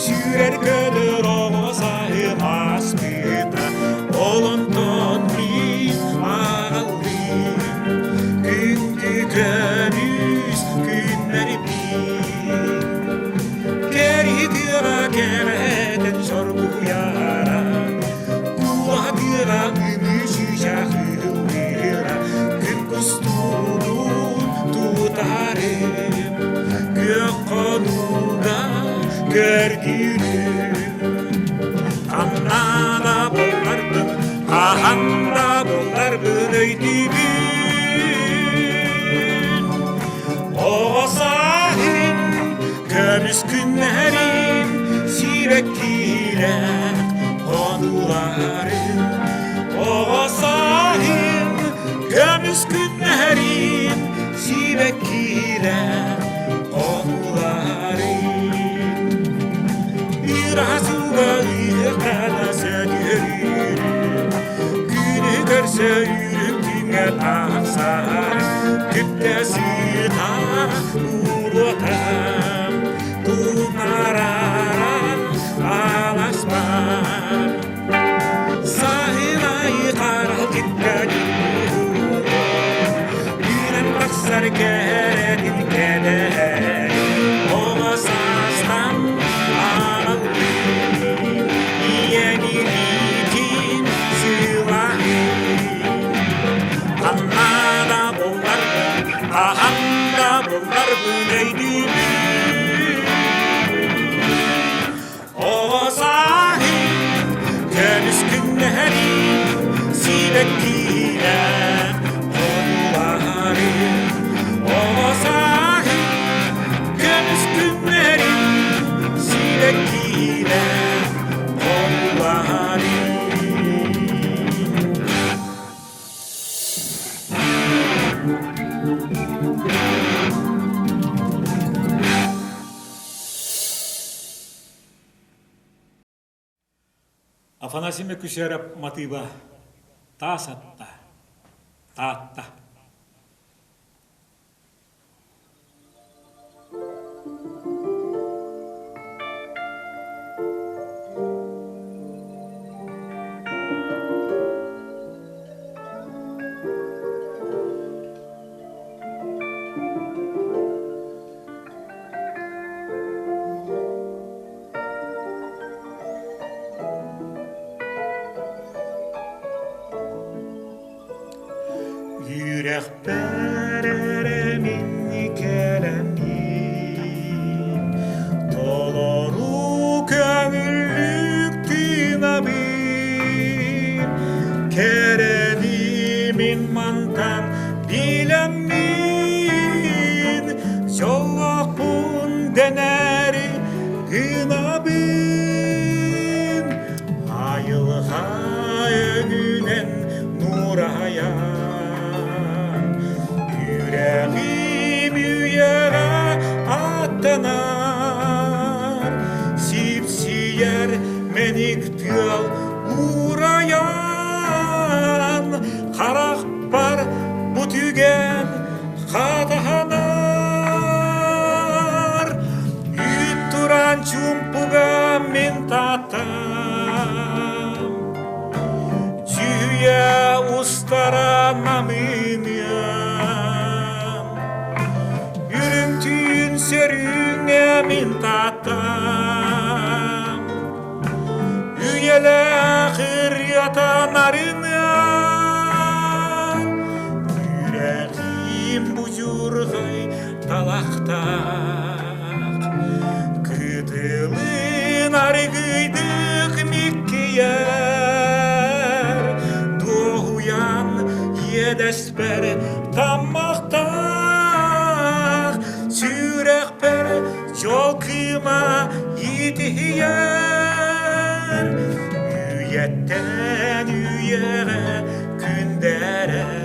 Сүүрэр көтөр оҕо саһым ааспыта Ол онтон мин аҕаллыым Күндү көмүс күннэрбин Кэрии тыаҕа кэрэтэн соргуйара Куоһа тыаҕа ымыы чыычаах ыһыллыыра Күн кустугун тутарым Күөх хонууга көрдүүрүм Ханна да булларбын, хаһан да булларбын өйдүүбүн Оҕо сааһым көмүс күннэрим сибэккилээх хонууларым Оҕо сааһым көмүс күннэрим сибэккилээх хонууларым Ыраас ууга ыһыктана сөтүөрүүрүм Күнү көрсө үүрүм күҥҥэ тахсар Күптэ сыта уруотам Тунараран аласпар Саһылай харалтыкка Үүнэн тахсар кэрэтин кэдэһэр Оҕо саастан аҕалбын Ийэни сылаһын Ханна да булларбын, хаһан да булларбын өйдүүбүн. Афанасий Мөкүсүөрэп матыыба Таас атта, Таатта. Үрэхпэр эрэ мин кэлэммин, толору көҥүллүк тыынабын, кэрэни мин мантан билэммин, дьоллоохпун дэнэри гынабын. Айылҕа өҥүнэн нуурайан, үрэҕим үйэҕэ аттанар, сипсийэр мэник тыал уурайан, харахпар бу түгэн хатаһанар. Үүт туран чуумпуга мин татам, Дьүүйэ устара намыыныам. Үрүҥ түүн сөрүүҥҥэ мин татам, Үйэлээх ырыата нарыныам. Үрэҕим будьурҕай талахтаах, Кытылын аргыйдык миккийэр, Дуоһуйан иэдэспэр таммахтаах, Сүрэхпэр дьол кыыма иитиһийэр, Үйэттэн үйэҕэ күндээрэр.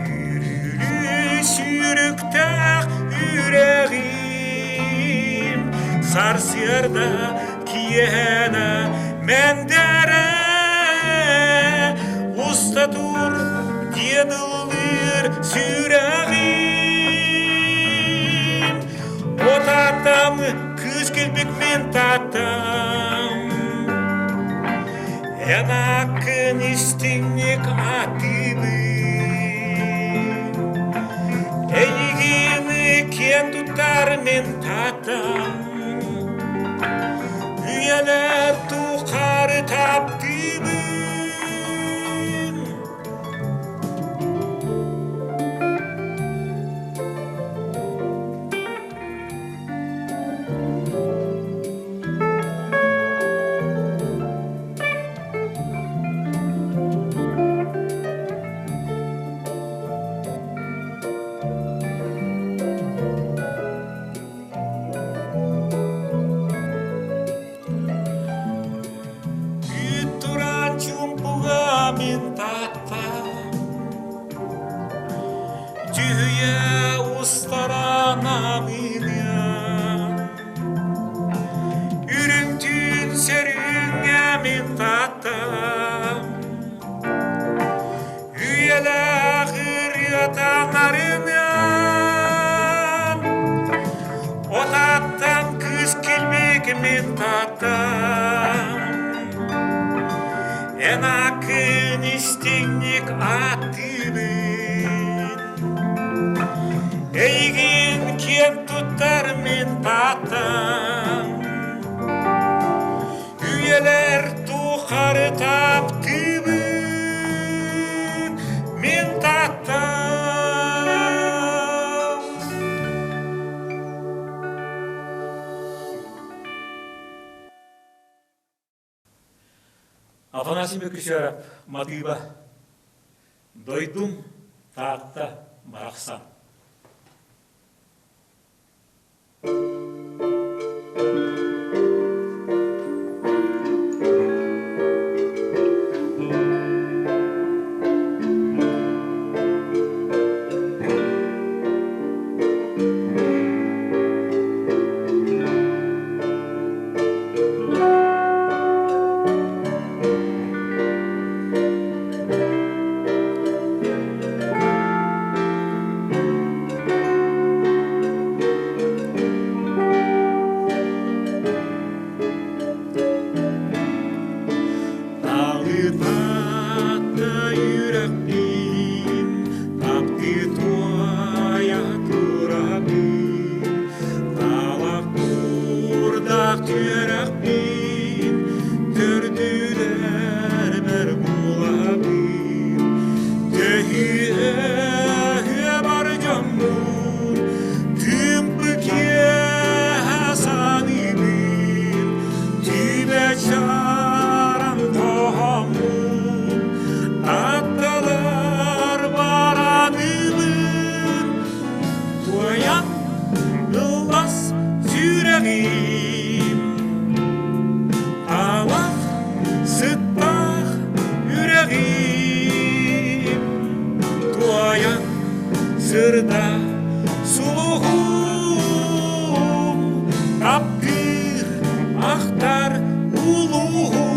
Үүрүлүү сүүрүктээх үрэҕим, Сарсыарда киэһэнэ мэндээрэ, Уста тур диэн ыллыыр сүрэҕим. От атам, кыыс кэлбит мин татам, Эн ааккын истиҥник ааттыыбын, Эйигин киэн туттар мин татам, Үйэлэр тухары таптыыбын. Үүт тураан чуумпуга мин тааттам, Дьүһүйэ устара намыыныам, Үрүҥ түүн сөрүүҥҥэ мин тааттам, Үйэлээх ырыата нарыныан, От аттан кыыс килбик мин тааттам, Эн аккын истиҥник ааттыыбын, Эйигин киэн туттар мин тааттам, Үйэлэр тухары таптыыбын мин тааттам. Афанасий Мөкүсүөрап матыыба Дойдум Таатта барахсан. Таатта үрэхпин таптыы туойа турабын, Талах куурдаах түөрэхпин төрдүлэрбэр булабын. Төһүү бар дьоммун тыымпы киэһэ саныыбын, Түбэ чаарам хоһоммун, атталар бараныбын, Туойан ыллас сүрэҕим, талах сыттаах үрэҕим, Туойан сырда сулуһум, таптыыр ахтар улууһум.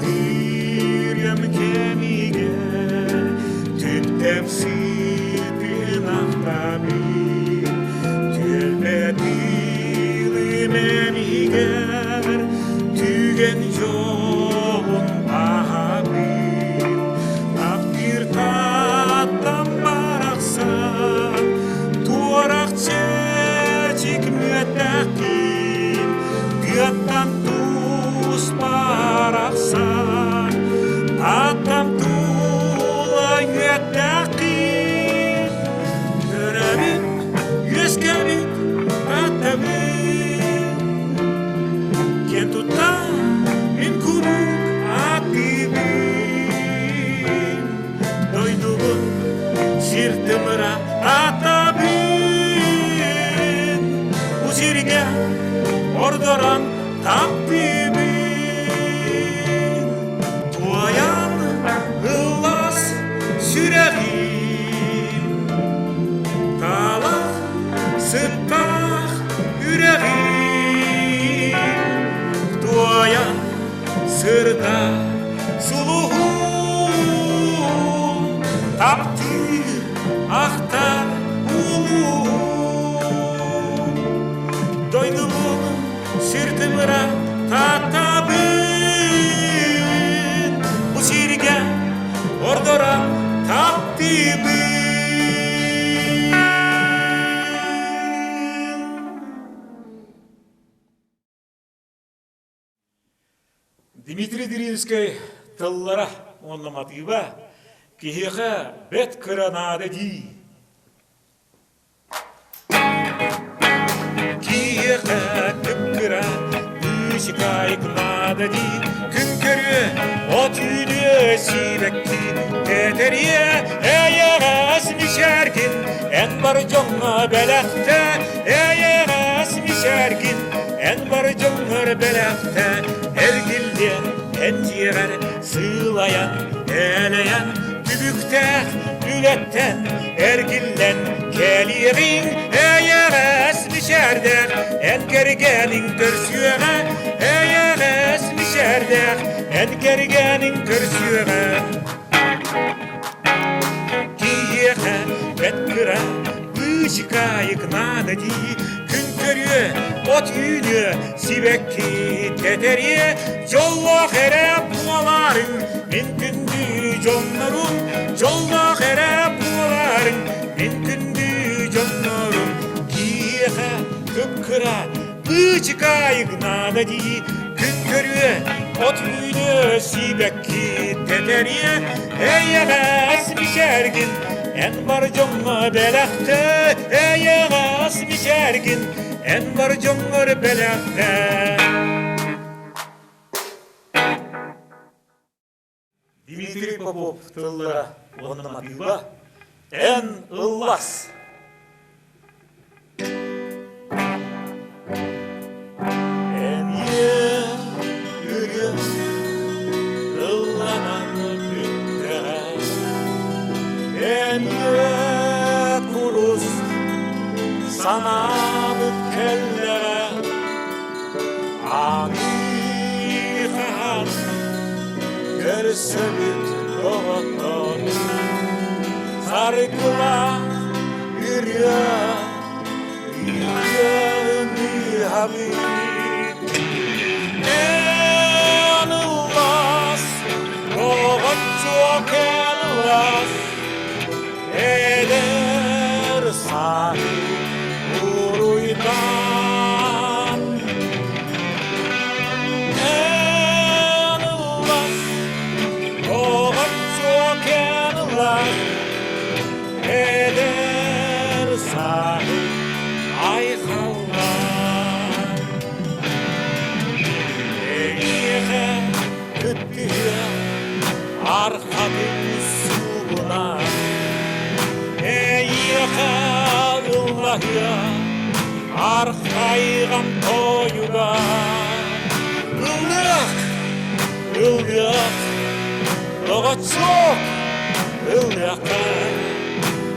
Түптэҕириэм кэмигэр түптэм сыытын ахтабын, түөлбэ тыылым эмигэр түгэн дьолун баҕабын. Таптыыр тааттам барахсан, туорах чэчик мүөттээххин, тыаттан туус барахсан, тааттам туула үөттээххин. Төрөбүт, үөскэбит тааттабын, киэн тутта мин куруук ааттыыбын. Дойдубун сир тымыра атабын, бу сиргэ ордорон таптыыбын. Туойан ыллас сүрэҕим, талах сыттаах үрэҕим, туойан сырда сулуһум, таптыыр ахтар улуум. Дойдубун сир тымыра тааттабын, бу сиргэ ордорон таптыыбын. Дмитрий Диринскэй тыллара уонна матыыба киһиэхэ бэрт кыра наада дии. Киһиэхэ кып-кыра быычыкаайык наада дии. Күн көрүө, от үүнүө, сиибэкки тэтэриэ, эйэҕэс мичээргин эн бар дьоҥҥо бэлэхтэ, эйэҕэс мичээргин эн бар дьоҥҥор бэлэхтэ, эргиллиэн эн дьиэҕэр сыылайан, элэйэн, түбүктээх үлэттэн эргиллэн кэлиэҕиҥ, эйэҕэс мичээрдээх эн кэргэниҥ көрсүөҕэ, эйэҕэс мичээрдээх эн кэргэниҥ көрсүөҕэ. Киһиэхэ бэт кыра быычыкаайык наада дии, күн көрүө, от үүнүө, сибэкки тэтэриэ, дьоллоох эрэ буолаарыҥ, мин күндү дьоннорум, дьоллоох эрэ буолаарыҥ, мин күндү дьоннорум. Киһиэхэ кып-кыра быычыкаайык наада дии, күн көрүө, от үүнүө, сибэкки тэтэриэ, эйэҕэс мичээргин эн бар дьоҥҥо бэлэхтэ, эйэҕэс мичээргин эн бар дьоҥҥор бэлэхтэ. Дмитрий Попов тыллара уонна матыыба «Эн ыллас». Санаабыт кэллэҕэ Аны хаһан көрсөбүт доҕоттор Саргылаах ырыа ырыаны Эн ыллас, оҕоччуок эн ыллас, эдэр сааһы уруйдаан. Эн ыллас, оҕоччуок эн ыллас, эдэр сааһы айхаллаан. Эйиэхэ кыттыһыа архатын суугуна, эйиэхэ ыллаһыа архайҕам тойуга. Ыллыах, ыллыах, доҕоччуок, ыллыахха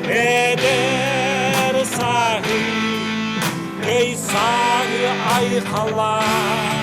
эдэр сааһы, көй сааһы айхаллаа.